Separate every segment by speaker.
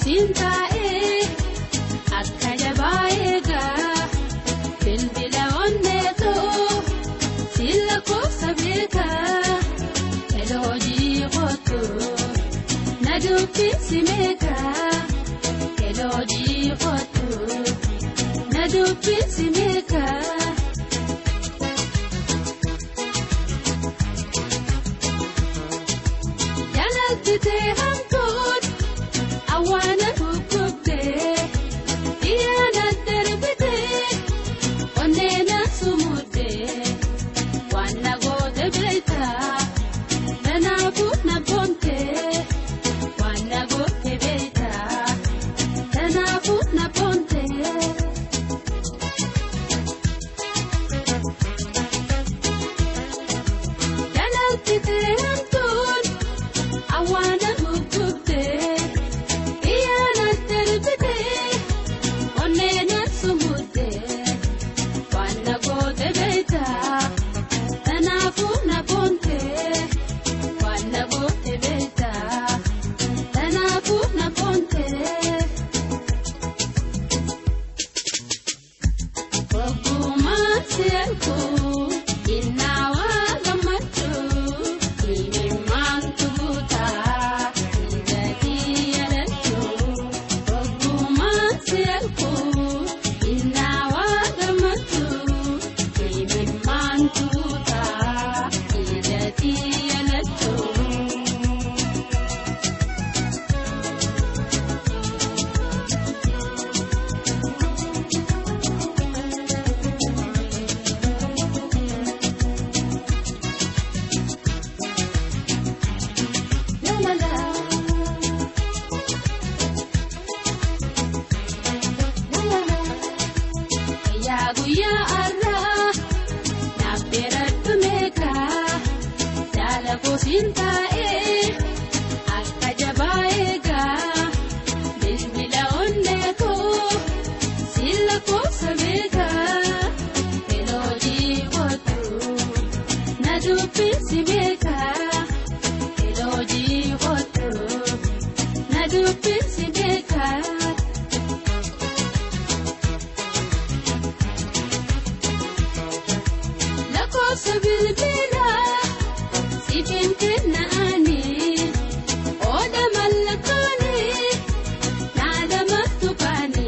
Speaker 1: Siin taa'ee akka jabaa eegaa bilbila onneetoo siin lakkoofsa beekaa eloojii kootu na dubbisi meekaa eloojii kootu na dubbisi meekaa. Jaalaltitee hamtuun awwaana gugubdee iyyaana darbitee onneena sumuddee waan na goote beektaa kanaafuu na boontee waan na goote beektaa kanaafuu na boontee. Jaalaltitee hamtuun awwaana gugubdee iyyaana darbitee onneena sumuddee waan na goote beektaa kanaafuu na boontee waan na goote beektaa kanaafuu na boontee. Ogummaa seerkuu innaawaa gammachuu himimmaan tuutaa gatii yaadachuu. Ogummaa seerkuu innaawaa gammachuu himimmaan tuutaa gatii yaadachuu. La la la. La la la. Guyyaa guyyaa har'aa naaf dheeradhu meeqa jaala koosiin taa'ee akka jabaa eegaa bilbila onnee koo siin lakkoofsa beekaa eloojii kootu na dubbisi meeqa eloojii kootu na dubbisi meeqa. Lakkoofsa bilbilaa siifin kennaani oda mallattooni naadama tuqaani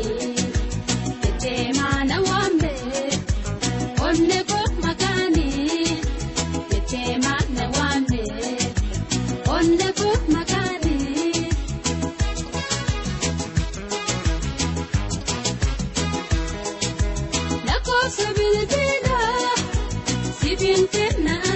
Speaker 1: jettee maana waamne onne koo makaani jettee maana waamne onne koo makaani. Lakkoofsa bilbilaa siifin kennaani.